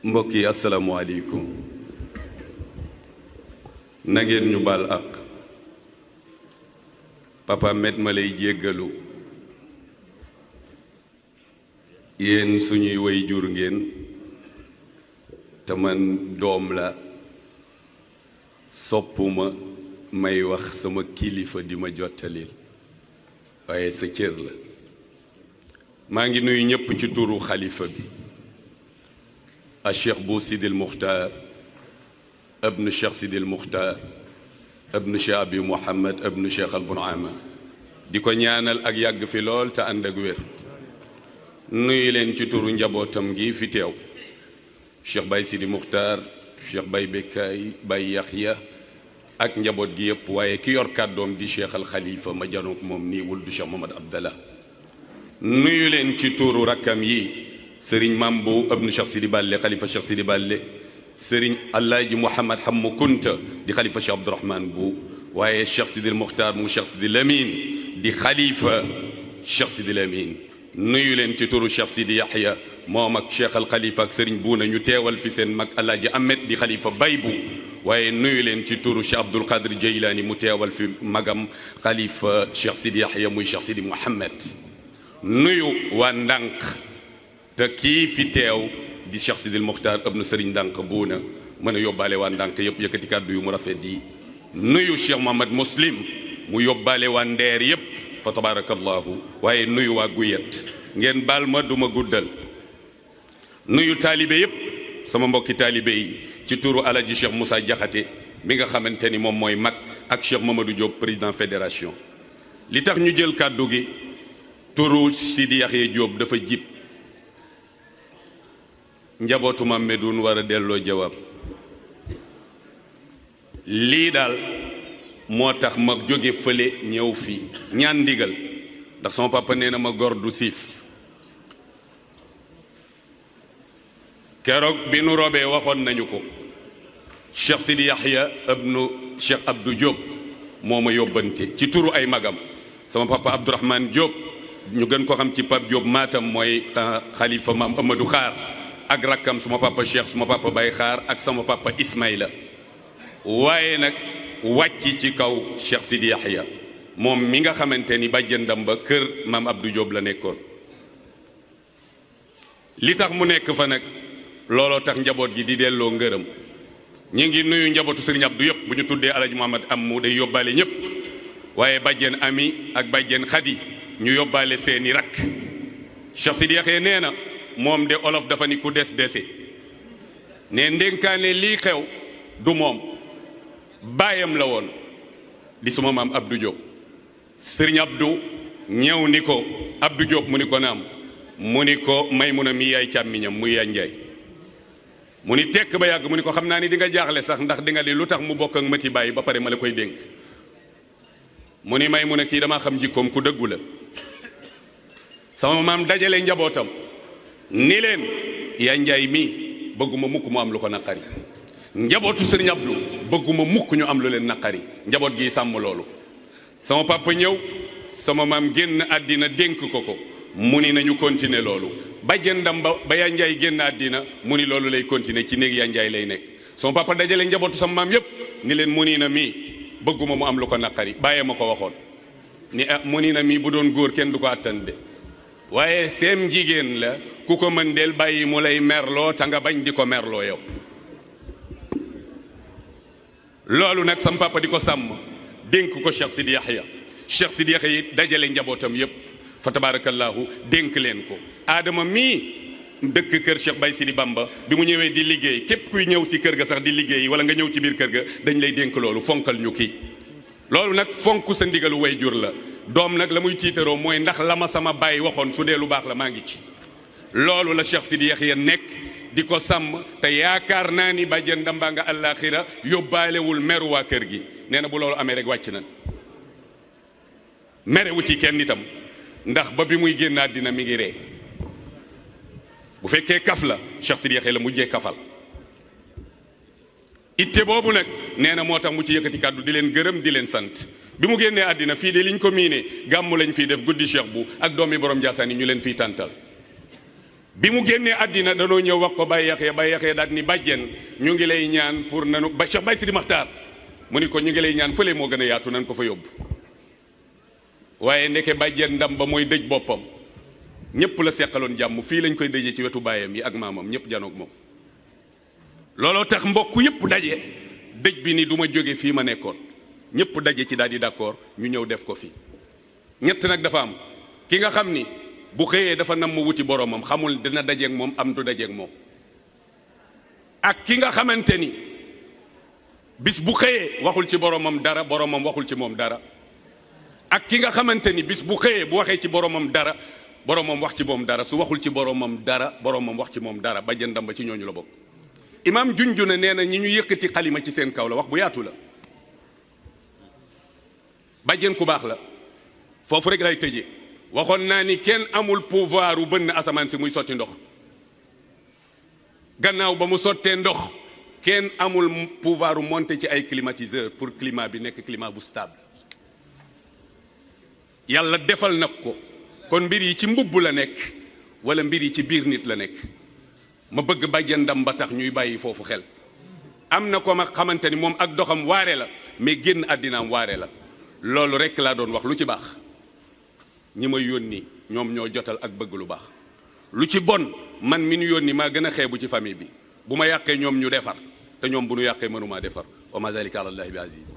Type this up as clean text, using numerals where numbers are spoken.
mbokk yi asalaamaaleykum na ngeen ñu baal àq papa met ma lay jéggalu yéen suñuy way jur ngeen te man doom la soppuma may wax sama kilifa di ma jottalil waaye sa cër la maa ngi nuyu ñépp ci turu xalifa bi a cheikh Bou Sidil Muxtaar ibnu cheikh Sidil Muxtaar ibnu cheikh Abi Mouhamad ibnu cheikh al Bunaama di ko ñaanal ak yàgg fi lool te ànd ak wér nuyu leen ci turu njabootam gi fi teew cheikh Baye Sidi Muxtaar cheikh Baye Bekkaay Baye Yaxya ak njaboot gi yëpp waaye ki yor kàddoom di cheikh al xalifa ma janook moom nii wul du cheikh Mamad Abdallah nuyu leen ci turu rakkam yi sëriñ Mam Bou ibnu cheikh Sidi Balle xalifa cheikh Sidi Balle sëriñ Alaaji Mouhamad Hammu Kunta di xalifa cheikh Abdourahman Bou waaye cheikh Sidil Muxtaar mu cheikh Sidi Lamine di xalifa cheikh Sidi Lamine nuyu leen ci turu cheikh Sidi Yaxya moom ak cheikh al xalifa ak sëriñ Buuna ñu teewal fi seen mag Alaaji Ahmed di xalifa Baybu waaye nuyu leen ci turu cheikh Abdul Qadir Jeylaani mu teewal fi magam xalifa cheikh Sidi Yaxya muy cheikh Sidi Mouhamed nuyu waa ndànk te kii fi teew di cheikh Sidil Muxtaar ibnu sëriñ ndànk Buuna mën a yóbbaale waa ndànk yëpp yëkkati kàddu yu mu rafet yi nuyu cheikh Mohamad Muslim mu yóbbaale waa ndeer yëpp fa tabarakallahu waaye nuyu waa Guyet ngeen baal ma duma guddal nuyu taalibe yëpp sama mbokki taalibe yi ci turu alaji cheikh Moussa Jaxate mi nga xamante ni moom mooy mag ak cheikh Mamadou Diop président fédération li tax ñu jël kàddu gi turu Sidi Yaxya Diop dafa jib njabootu Maam Medoune war a delloo jawaab lii daal moo tax ma jóge fële ñëw fii ñaan ndigal ndax sama papa nee na ma gor du siif keroog bi nu robee waxoon nañu ko cheikh Sidi Yaxya ibnu cheikh Abdou Diop moo ma yóbbante ci turu ay magam sama papa Abdourahman Diop ñu gën ko xam ci Pape Diop Matam mooy xalifa maam Amadou Xaar ak rakkam suma papa cheikh suma papa Baye Xaar ak sama papa Ismaïla waaye nag wàcc ci kaw cheikh Sidi Yaxya moom mi nga xamante ni bàjjëndam ba kër maam Abdou Diop la nekkoon li tax mu nekk fa nag looloo tax njaboot gi di delloo ngërëm ñu ngi nuyu njabootu sëriñ Abdou yëpp bu ñu tuddee alaji Muhammad am mu day yóbbaale ñëpp waaye bàjjen ami ak bàjjen xadi ñu yóbbaale seeni rakk cheikh Sidi Yaxya nee na moom de olof dafa ni ku des dese ne ndénkaane lii xew du moom baayam la woon di suma maam Abdou Diop sëriñ Abdou ñëw ni ko Abdou Diop mu ni ko naam mu ni ko Maymuna mi yaay càmmiñam muy yaay Njaay mu ni tekk ba yàgg mu ni ko xam naa ni di nga jaaxle sax ndax di nga li lu tax mu bokk ak mati bàyyi ba pare ma la koy dénk mu ni Maymuna kii damaa xam jikkoom ku dëggu la sama maam dajale njabootam ni leen yaa Njaay mii bëgguma mukk mu am lu ko naqari njabootu sëriñ Abdou bëgguma mukk ñu am lu leen naqari njaboot gi sàmm loolu sama papa ñëw sama maam génn àddina dénk ko ko mu ni nañu continuer loolu bàjjen ndam ba yaa Njaay génn àddina mu ni loolu lay continuer ci néeg yaa Njaay lay nekk sama papa dajale njabootu sama maam yépp ni leen mu nii na mii bëgguma mu am lu ko naqari bàyyee ma ko waxoon ni mu nii na mii bu doon góor kenn du ko àttan de waaye seem jigéen la ku ko mën del bàyyi mu lay merloo te nga bañ di ko merloo yow loolu nag sam papa di ko sàmm dénk ko cheikh Sidi Yaxya cheikh Sidi Yaxya yi dajale njabootam yépp fa tabarakallahu dénk leen ko aadama mii dëkk kër cheikh Baye Sidi Bamba bi mu ñëwee di liggéey képp kuy ñëw ci kër ga sax di liggéey wala nga ñëw ci biir kër ga dañ lay dénk loolu fonkal ñu kii loolu nag fonk sa ndigalu way jur la doom nag la muy tiitaroo mooy ndax la ma sama baay waxoon su dee lu baax la maa ngi ci loolu la cheikh Sidi Yaxya nekk di ko sàmm te yaakaar naa ni bàjjen ndambaa nga àllaaxira yóbbaalewul meru waa kër gi nee na bu loolu amee rek wàcc na merewu ci kenn itam ndax ba bi muy génn àddina mi ngi ree bu fekkee kaf la cheikh Sidi Yaxya la mujjee kafal itte boobu nag nee na moo tax mu ci yëkkati kàddu di leen gërëm di leen sant bi mu génnee àddina fii de liñ ko miine gàmmu lañ fiy def guddi cheikh bu ak doomi borom Njaasaan yi ñu leen fiy tàntal bi mu génnee àddina danoo ñëw wax ko Baye Yaxya daal ni bàjjen ñu ngi lay ñaan pour nanu ba Cheikh Baye Sidi Maxtaar mu ni ko ñu ngi lay ñaan fële moo gën a yaatu nan ko fa yóbbu waaye ndeke bàjjen ndam ba mooy dëj boppam ñëpp la seqaloon jàmm fii lañ koy dëjee ci wetu baayam yi ak maamam ñëpp janoog moom looloo tax mbokk yëpp daje dëj bi ni du ma jóge fii ma nekkoon ñëpp daje ci daal di d'accord ñu ñëw def ko fi ñett nag dafa am ki nga xam ni bu xëyee dafa nam mu wuti boromam xamul dina dajeeg moom am du dajeeg moom ak ki nga xamante ni bis bu xëyee waxul ci boromam dara boromam waxul ci moom dara ak ki nga xamante ni bis bu xëyee bu waxee ci boromam dara boromam wax ci moom dara su waxul ci boromam dara boromam wax ci moom dara bàjjen ndam ba ci ñooñu la bokk. Imaam junju na nee na ñi ñu yëkkati xalima ci seen kaw la wax bu yaatu la bàjjen ku baax la foofu rek lay tëjee waxoon naa ni kenn amul pouvoir u bënn asamaan si muy sotti ndox gannaaw ba mu sottee ndox kenn amul pouvoir u monter ci ay climatiseur pour climat bi nekk climat bu stable yàlla defal nag ko kon mbir yi ci mbubb la nekk wala mbir yi ci biir nit la nekk ma bëgg bàjjen ndam ba tax ñuy bàyyi foofu xel am na ko ma xamante ni moom ak doxam waare la mais génn àddinaam waare la loolu rekk laa doon wax lu ci baax ñi ma yónni ñoom ñoo jotal ak bëgg lu baax lu ci bon man mi ñu yónni maa gën a xeebu ci famille bi bu ma yàqee ñoom ñu defar te ñoom bu ñu yàqee mënumaa defar wa ma zalika ala allahi bi aziz